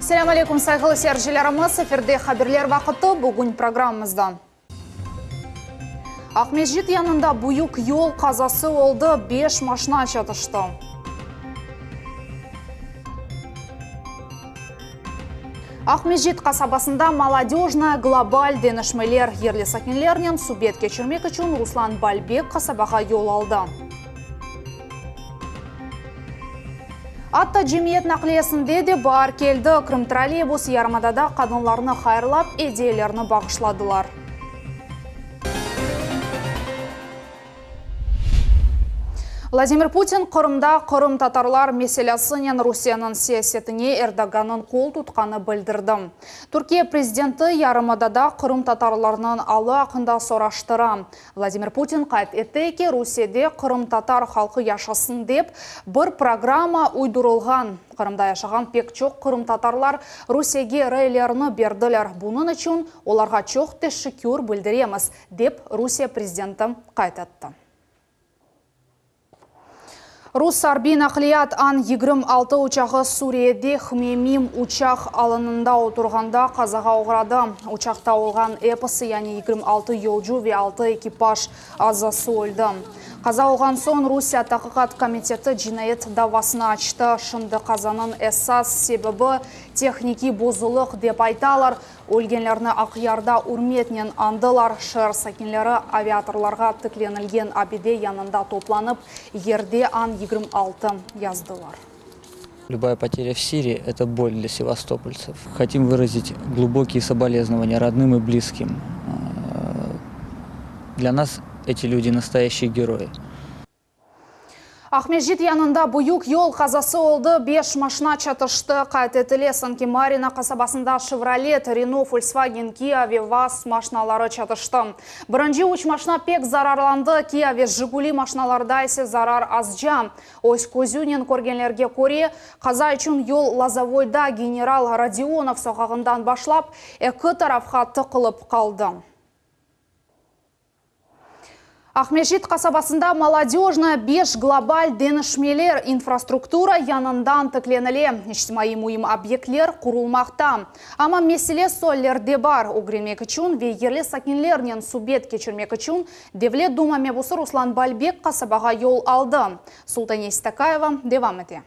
Selâm aleyküm, sayğılı seyircilerimiz! Efirde Haberler vaqıtı, bugün programmamızda. Aqmescit yanında büyük yol qazası oldı, beş maşna çatıştı. Aqmescit qasabasında Molodöjnaya global deñişmeler yerli sakinlernen subet keçirmek içün Ruslan Balbek qasabağa yol aldı. Atta cemiyet naqliyesinde de baar keldi, Krımtrolleybus yarımadada qadınlarnı hayırlap, ediyelerni bağışladılar. Vladimir Putin Qırımda qırımtatarlar meselesinen Rusiyeniñ siyasetine Erdogannıñ qol tutqanı bildirdi. Türkiye prezidenti yarımadada qırımtatarlarnıñ alı aqqında soraştıra. Vladimir Putin qayd etti ki, Rusiyede qırımtatar halqı yaşasın dep, bir programma uydurılğan. Qırımda yaşağan pek çoq qırımtatarlar Rusiyege reylerini berdiler, bunıñ içün olarğa çoq teşekkür bildiremiz, dep Rusiye prezidenti qayd etti. Rus arbiy naqliyat An-26 uçağı Suriyede Hmeymim uçaq alanında oturğanda qazağa oğradı. Uçaqta olğan episi, yani 26 yolcu ve altı ekipaj azası öldi. Qaza olğan soñ Rusiye Taqiqat komiteti cinayet davasını açtı. Şimdi qazanıñ esas sebebi tehnikiy bozulıq, dep aytalar. Ölgenlerni Aqyarda ürmetnen añdılar. Şeer sakinleri aviatorlarğa tiklenilgen abide yanında toplanıp, yerde An 26 yazdılar. Любая потеря в Сирии – это боль для севастопольцев. Хотим выразить глубокие соболезнования родным и близким. Для нас эти люди настоящие герои. Aqmescit yanında büyük yol qazası oldı, beş maşna çatıştı. Qayd etile, sanki Marina qasabasında Şevrolet, Reno, Volkswagen, Kia ve Vaz maşnaları çatıştı. Birinci üç maşna pek zararlandı, Kia ve Jiguli maşnalarda ise zarar azca. Öz közünen körgenlerge köre, qaza içün yol Lozovoyda General Rodionov soqağından başlap, eki tarafqa tıqılıp qaldı. Aqmescit qasabasında Molodöjnaya beş global deñişmeler infrastruktura yañından tiklenile, içtimaiy müim obyektler qurulmaqta. Amma mesele suallerde bar, ögrenmek içün ve yerli sakinlernen subet keçirmek içün Devlet Duma mebusı Ruslan Balbek qasabağa yol aldı. Sultane Stakayeva devam ete.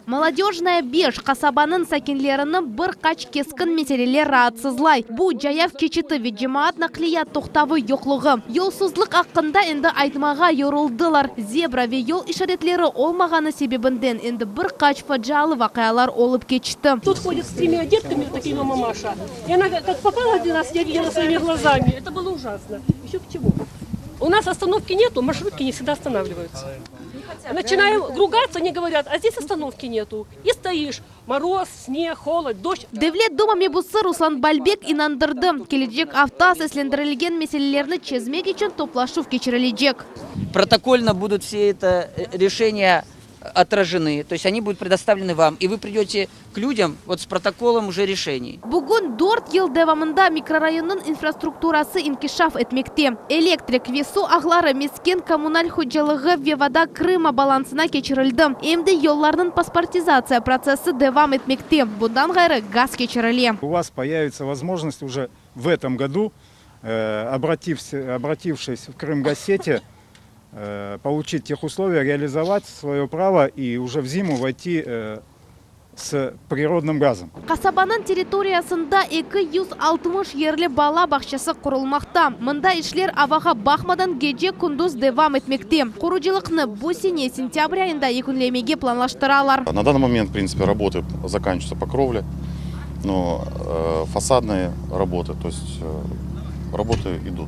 Molodöjnaya beş qasabanıñ sakinlerini bir qaç keskin meseleler raatsızlay. Bu, cayav keçiti ve cemaat naqliyat toqtavı yoqluğı. Yolsuzlıq aqqında endi aytmağa yoruldılar. Zebra ve yol işaretleri olmağanı sebebinden endi bir qaç facialı vaqialar olıp keçti. Тут ходит с тремя детками, вот такими мамаша. И она как попала один раз, я видела своими глазами. Это было ужасно. Еще к чему? У нас остановки нету, маршрутки не всегда останавливаются. Начинаем ругаться, они говорят, а здесь остановки нету. И стоишь, мороз, снег, холод, дождь. Devlet Duma mebusı Ruslan Balbek inandırdı, kelecek afta seslendirilgen meselelerni çezmek içün toplaşuv keçirilecek. Протокольно будут все это решения отражены, то есть они будут предоставлены вам, и вы придете к людям вот с протоколом уже решений. Bugün dört yıl devamında mikrorayonnıñ infrastrukturası inkişaf etmekte. Elektrik ve suv ağları mesken-kommunal hocalığı ve Voda Krıma balansına keçirildi. Em de yollarnıñ pasportizatsiya protsessi devam etmekte, bundan ğayrı, gaz keçirile. У вас появится возможность уже в этом году, обратившись в Крымгазсети, получить техусловия, реализовать свое право и уже в зиму войти с природным газом. Qasabanıñ territoriyasında 260 yerli bala bağçası qurulmaqta. Mında işler avağa baqmadan gece-kündüz devam etmekte. Qurucılıqnı bu sene sentâbr ayında yekünlemege planlaştıralar. На данный момент, в принципе, работы заканчиваются по кровле, но фасадные работы, то есть работы идут.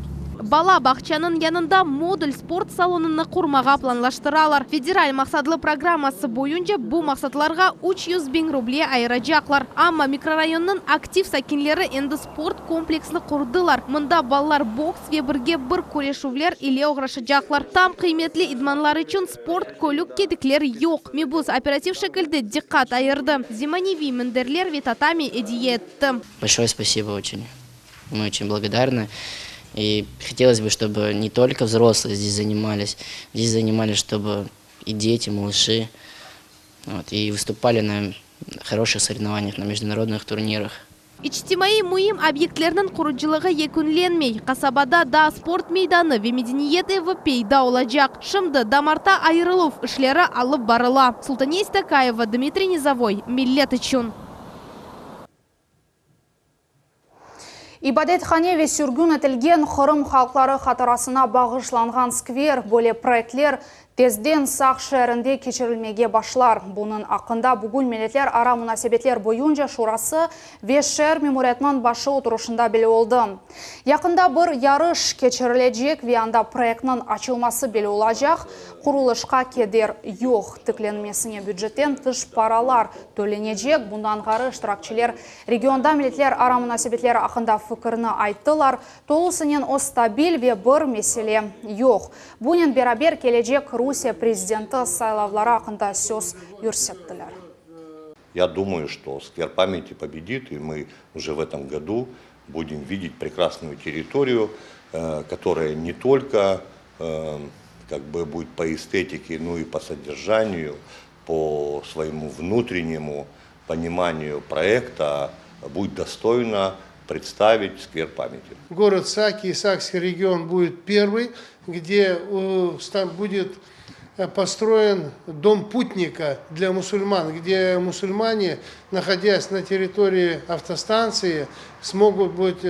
Bala bağçanıñ yanında modul sport salonını qurmağa planlaştıralar. Federal maqsatlı programması boyunca bu maqsatlarğa 300 biñ ruble ayıracaqlar. Amma mikrorayonnıñ aktiv sakinleri endi sport kompleksini qurdılar, mında balalar boks ve birge bir küreşüvler ile oğraşacaqlar. Tam qıymetli idmanlar içün sport kölük kedikler yoq. Mebus operativ şekilde diqqat ayırdı, zemaneviy minderler ve tatami ediye etti. Большое спасибо очень. Мы очень благодарны. И хотелось бы, чтобы не только взрослые здесь занимались, здесь занимались, чтобы и дети, малыши, вот, и выступали на хороших соревнованиях, на международных турнирах. İçtimaiy müim obyektlerniñ qurucılığı yekünlenmey. Qasabada daa sport meydanı ve medeniyet evi peyda olacaq. Şimdi damarta ayırıluv işleri alıp barıla. Sultaniye Istakayeva, Dmitriy Nizovoy, Millet içün. İbadethane ve sürgün etilgen Qırım halqları hatırasına bağışlanğan skver, böyle proyektler Tezden Saq şeerinde keçirilmege başlar. Bunıñ aqqında bugün Milletlerara munasebetler boyunca şurası ve şeer memuriyetiniñ başı oturışında belli oldı. Yaqında bir yarış keçirilecek ve anda proyektniñ açılması belli olacaq. Qurulışqa keder yoq, tiklenmesine bücetten tış paralar tölenecek. Bundan ğayrı, iştirakçiler regionda milletlerara munasebetler aqqında fikirni ayttılar. Tolusınen o stabil ve bir mesele yoq. Bunen beraber kelecek Rusiye prezidenti saylavları aqqında söz yürsettiler. Ya думаю, что сквер памяти победит, и мы уже в этом году будем видеть прекрасную территорию, которая не только как бы будет по эстетике, но и по содержанию, по своему внутреннему пониманию проекта будет достойна представить сквер памяти. Город Саки и Сакский регион будет первый, где будет построен дом путника для мусульман, где мусульмане, находясь на территории автостанции, смогут будет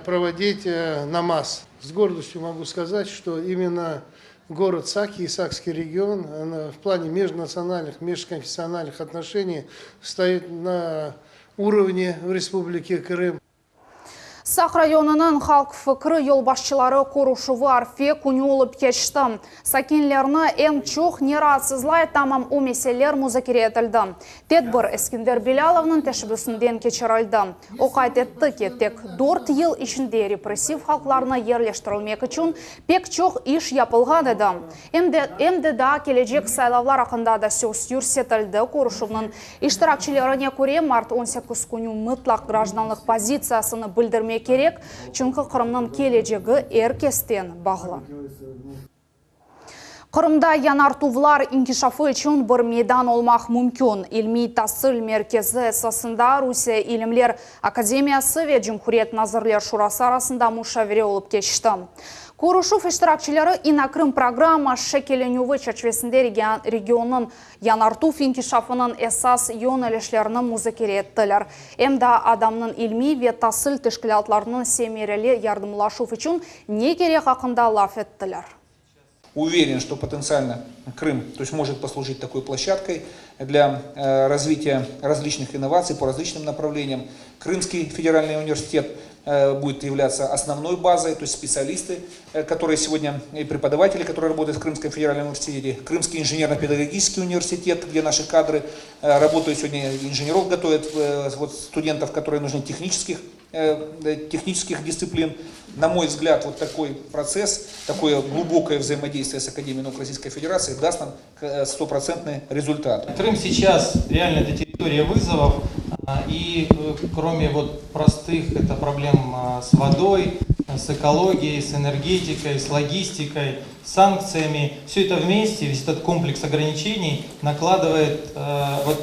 проводить намаз. С гордостью могу сказать, что именно город Саки и Сакский регион в плане межнациональных, межконфессиональных отношений стоит на уровне в Республике Крым. Saq rayonınıñ Halq fikri yolbaşçıları körüşüvi arfe künü olıp keçti. Sakinlerni eñ çoq ne raatsızlay, tamam o meseleler muzakere etildi. Tedbir Eskender Bilâlovnıñ teşebbüsinden keçirildi. O qayd etti ki, tek dört yıl içinde repressiv halqlarnı yerleştirilmek içün pek çoq iş yapılğan edi. Em de, em de daa kelecek saylavlar aqqında da söz yürsetildi. Körüşüvniñ iştirakçilerine köre, mart 18 künü mıtlaq grajdanlıq pozitsiyasını bildirmek kerek, çünki Qırımnıñ kelecegi er kesten bağlı. Qırımda yanartuvlar inkişafı içün bir meydan olmaq mümkün. İlmiy tasil merkezi esasında Rusiye İlimler akademiyası ve Cumhuriyet Nazirler Şurası arasında muşavere olıp keçti. Körüşüv iştirakçileri İNAKRIM programma şekillenüvi çerçivesinde regionnıñ yanartuv inkişafınıñ esas yönelişlerini muzakere ettiler. Em de adamnıñ ilmiy ve tasil teşkilâtlarınıñ semereli yardımlaşuv içün ne kerek aqqında laf ettiler. Уверен, что потенциально Крым, то есть может послужить такой площадкой для развития различных инноваций по различным направлениям. Крымский федеральный университет будет являться основной базой, то есть специалисты, которые сегодня и преподаватели, которые работают в Крымском федеральном университете, Крымский инженерно-педагогический университет, где наши кадры работают сегодня, инженеров готовят, вот студентов, которые нужны технических технических дисциплин. На мой взгляд, вот такой процесс, такое глубокое взаимодействие с Академией наук Российской Федерации даст нам стопроцентный результат. Крым сейчас реально это территория вызовов, и кроме вот простых это проблем с водой, с экологией, с энергетикой, с логистикой, с санкциями, все это вместе, весь этот комплекс ограничений накладывает вот,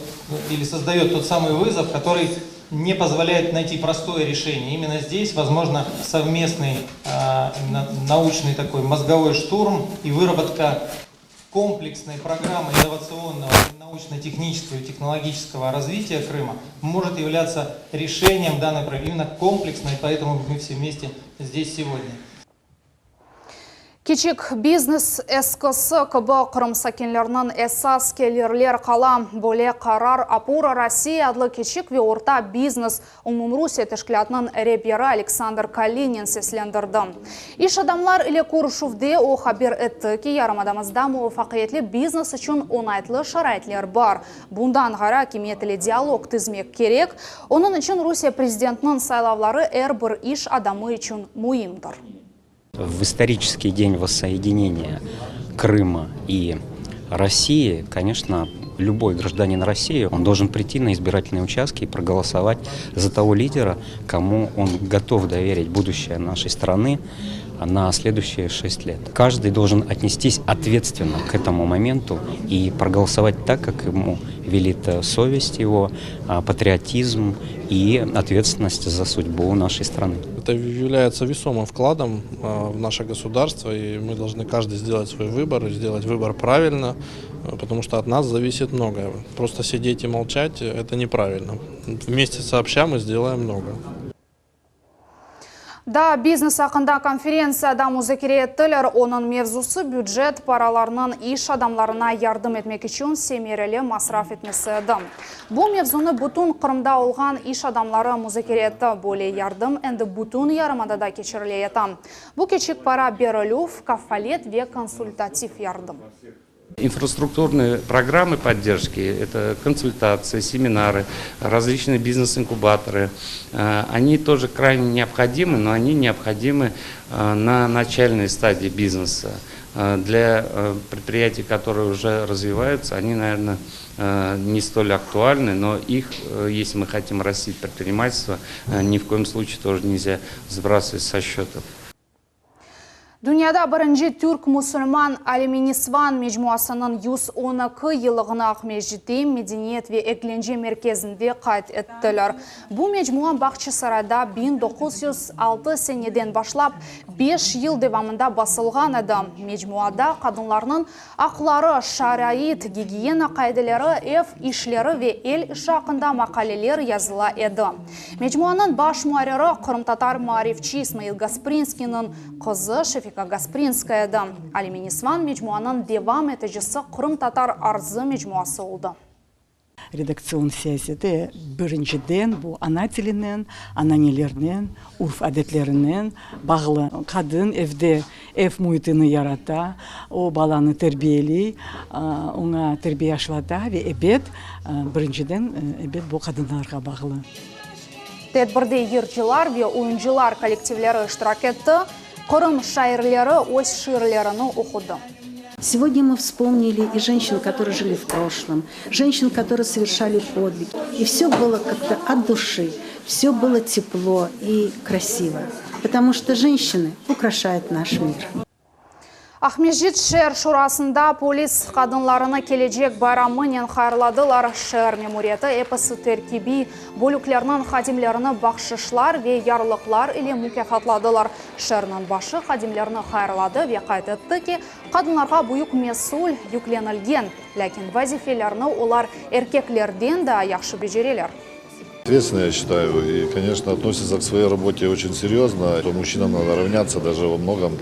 или создает тот самый вызов, который не позволяет найти простое решение. Именно здесь, возможно, совместный научный такой мозговой штурм и выработка комплексной программы инновационного, научно-технического и технологического развития Крыма может являться решением данной проблемы, именно комплексной, поэтому мы все вместе здесь сегодня. Kiçik biznes eskisi kibi Qırım sakinleriniñ esas kelirler qala. Böyle qarar Opora Rossii adlı kiçik ve orta biznes umumrusiye teşkilâtınıñ reberi Aleksandr Kalinin seslendirdi. İş adamlar ile körüşüvde o haber etti ki, yarımadamızda muvafaqiyetli biznes içün oñaytlı şaraitler bar. Bundan ğayrı akimiyet ile dialog tizmek kerek, onıñ içün Rusiye prezidentiniñ saylavları er bir iş adamı içün müimdir. В исторический день воссоединения Крыма и России, конечно, любой гражданин России, он должен прийти на избирательные участки и проголосовать за того лидера, кому он готов доверить будущее нашей страны на следующие шесть лет. Каждый должен отнестись ответственно к этому моменту и проголосовать так, как ему видится. велит совесть его, патриотизм и ответственность за судьбу нашей страны. Это является весомым вкладом в наше государство, и мы должны каждый сделать свой выбор, и сделать выбор правильно, потому что от нас зависит многое. Просто сидеть и молчать – это неправильно. Вместе сообща мы сделаем много. Daa biznes aqqında konferentsiyada muzakere ettiler. Onıñ mevzusı bücet paralarınıñ iş adamlarına yardım etmek içün semereli masraf etmesi edi. Bu mevzunı bütün Qırımda olğan iş adamları muzakere etti. Böyle yardım endi bütün yarımadada keçirileyata. Bu kiçik para berilüv, kefalet ve konsultativ yardım. Инфраструктурные программы поддержки, это консультации, семинары, различные бизнес-инкубаторы, они тоже крайне необходимы, но они необходимы на начальной стадии бизнеса. Для предприятий, которые уже развиваются, они, наверное, не столь актуальны, но их, если мы хотим растить предпринимательство, ни в коем случае тоже нельзя сбрасывать со счетов. Dünyada birinci türk-musulman Alem-i Nisvan mecmuasınıñ 112 yıllığını Aqmescitte Medeniyet ve eglence merkezinde qayd ettiler. Bu mecmua Bağçasarayda 1906 seneden başlap 5 yıl devamında basılğan edi. Mecmuada qadınlarnıñ aqları, şarait, gigiyena qaideleri, ev işleri ve el işi aqqında maqaleler yazıla edi. Mecmuanıñ baş muarriri qırımtatar maarifçi İsmail Gasprinskiyniñ qızı Şefika Gasprinskaya edi. Alem-i Nisvan mecmuanıñ devam eticisi Qırımtatar Arzı mecmuası oldı. Redaktsion siyaseti birinciden bu ana tilinen, ananelerinen, urf-adetlerinen bağlı. Qadın evde ev müitini yarata, o balanı terbiyeley, oña terbiye aşlata ve ebet, birinciden, ebet bu qadınlarğa bağlı. Tedbirde yırcılar ve oyuncılar kollektivleri iştirak etti. Qırım şairleri öz şiirlerini oqudı. Сегодня мы вспомнили и женщин, которые жили в прошлом, женщин, которые совершали подвиг. И все было как-то от души, все было тепло и красиво, потому что женщины украшают наш мир. Aqmescit şeer şurasında polis qadınlarını kelecek bayramınen hayırladılar. Şeer memuriyeti episi terkibiy bölüklerniñ hadimlerini bahşışlar ve yarlıqlar ile mukâfatladılar. Şeerniñ başı hadimlerini hayırladı ve qayd etti ki, qadınlarğa büyük mesül yüklenilgen, lâkin vazifelerini olar erkeklerden daa yahşı becereler. Ответственно, я считаю, и, конечно, относятся к своей работе очень серьезно. То мужчинам надо равняться даже во многом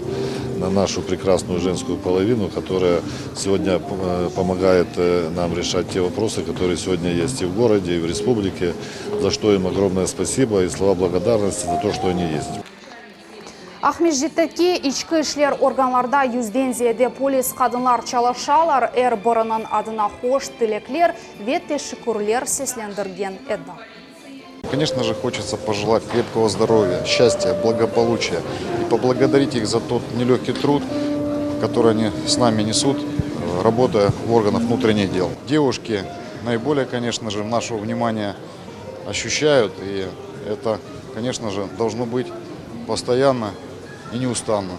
на нашу прекрасную женскую половину, которая сегодня помогает нам решать те вопросы, которые сегодня есть и в городе, и в республике, за что им огромное спасибо и слова благодарности за то, что они есть. Aqmescitteki içki işler organlarda yüzden ziyade polis qadınlar çalışalar, er biriniñ adına hoş tilekler ve teşekkürler seslendirgen edi. Конечно же, хочется пожелать крепкого здоровья, счастья, благополучия и поблагодарить их за тот нелегкий труд, который они с нами несут, работая в органах внутренних дел. Девушки наиболее, конечно же, нашего внимания ощущают, и это, конечно же, должно быть постоянно и неустанно.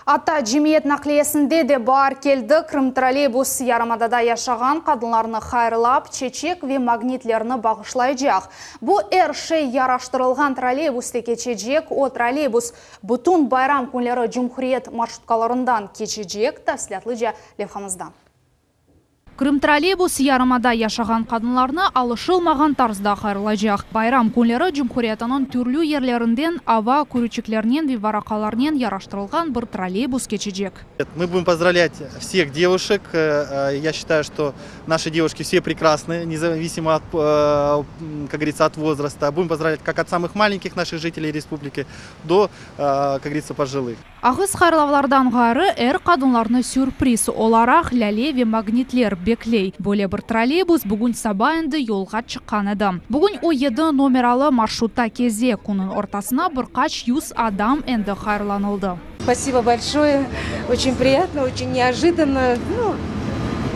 Atta cemiyet naqliyesinde de baar keldi. Krım trolleybus yarımadada yaşağan qadınlarnı hayırlap, çeçek ve magnitlerni bağışlaycaq. Bu er şey yaraştırılğan trolleybuste keçecek. O trolleybus bütün bayram künleri cumhuriyet marşrutkalarından keçecek. Tafsilâtlıca levhamızda. Krım trolleybus yarımada yaşağan qadınlarnı alışılmağan tarzda hayırlaycaq. Bayram künleri cumhuriyetiniñ türlü yerlerinden ava kürreçiklernen ve varaqalarnen yaraştırılğan bir trolleybus keçecek. Мы будем поздравлять всех девушек. Я считаю, что наши девушки все прекрасны, независимо от, как говорится, от возраста. Будем поздравлять как от самых маленьких наших жителей республики до, как говорится, пожилых. Ağız hayırlavlardan ğayrı er qadınlarnı sürpriz olaraq lâle ve magnitler bekley. Böyle bir trolleybus bugün saba endi yolğa çıqqan edi. Bugün o 7 nomeralı marşrutta keze. Künniñ ortasına bir qaç yüz adam endi hayırlanıldı. Спасибо большое. Очень приятно, очень неожиданно. Ну,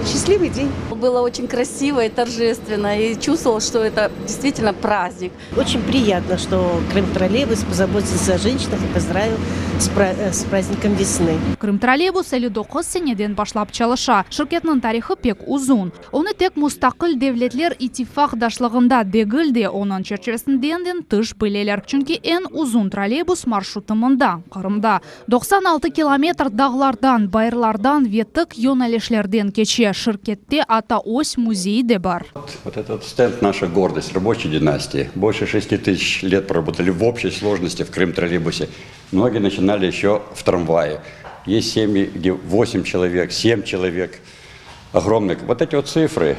счастливый день. Было очень красиво и торжественно, и чувствовалось, что это действительно праздник. Очень приятно, что Крым-троллейбус позаботился о женщинах и поздравил с праздником весны. Krımtrolleybus 59 seneden başlap çalışa. Şirketniñ tarihı pek uzun. Onı tek Mustaqil Devletler İttifaqdaşlığında degil de, onıñ çerçivesinden de tış bileler. Çünki eñ uzun trolleybus marşrutı mında, Qırımda. 96 kilometr dağlardan, bayırlardan ve tik yönelişlerden keçe. Şirkette atta öz müzeyi de bar. Вот этот стенд – наша гордость, рабочей династии. Больше 6 тысяч лет проработали в общей сложности в Крым-троллейбусе. Многие начинали еще в трамвае. Есть семьи, где 8 человек, 7 человек. Огромные. Вот эти вот цифры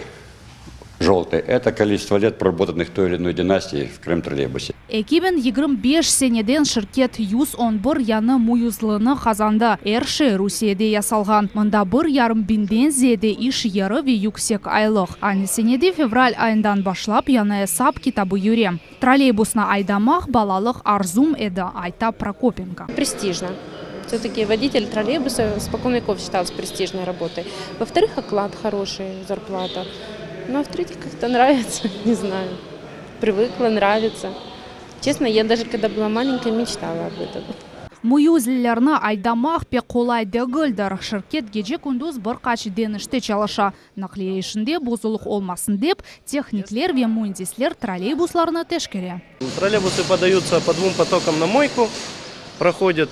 желтые – это количество лет, проработанных той или иной династией в Крым-троллейбусе. 2025 seneden şirket 111 yañı müyüzlini qazandı. Er şey Rusiyede yasalğan. Mında 1,5 biñden ziyade iş yeri ve yüksek aylıq. Aynı senede fevral ayından başlap yañı esap kitabı yüre. Trolleybusnı aydamaq balalıq arzum edi, ayta Prokopenko. Престижно. Все-таки водитель троллейбуса спокон веков считался престижной работой. Во-вторых, оклад хороший, зарплата. Ну а в-третьих, как-то нравится, не знаю. Привыкла, нравится. Честно, я даже когда была маленькая, мечтала об этом. Müyüzlilerni aydamaq pek qolay degildir. Şirket gece kündüz bir qaç deñişte çalışa. Naqliye işinde bozuluq olmasın dep, tehnikler ve müendisler trolleybuslarnı teşkere. Троллейбусы подаются по двум потокам на мойку, проходят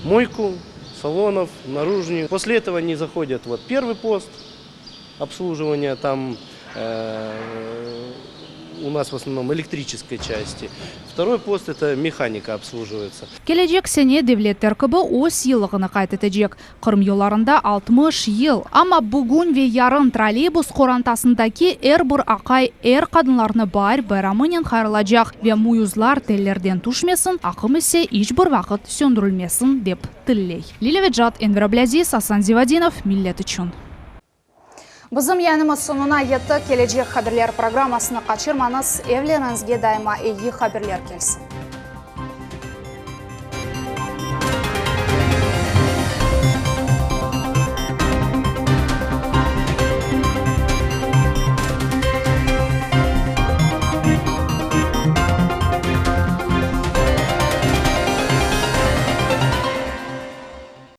мойку салонов, наружную. После этого они заходят вот первый пост обслуживания, там э, у нас в основном электрической части. Второй пост это механика обслуживается. Kelecek sene devlet terkibi öz yıllığını qayd etecek. Qırım yollarında 60 yıl. Amma bugün ve yarın trolleybus qorantasındaki er bir aqay er qadınlarnı baar bayramınen hayırlaycaq ve müyüzler tellerden tüşmesin, aqım ise iç bir vaqıt söndürilmesin dep tiley. Lilâ Vecat, Enver Ablâziz, Asan Zivadinov, Millet içün. Bizim yayınımız soñuna yetti. Kelecek haberler programmasını qaçırmañız. Evleriñizge daima eyi haberler kelsin.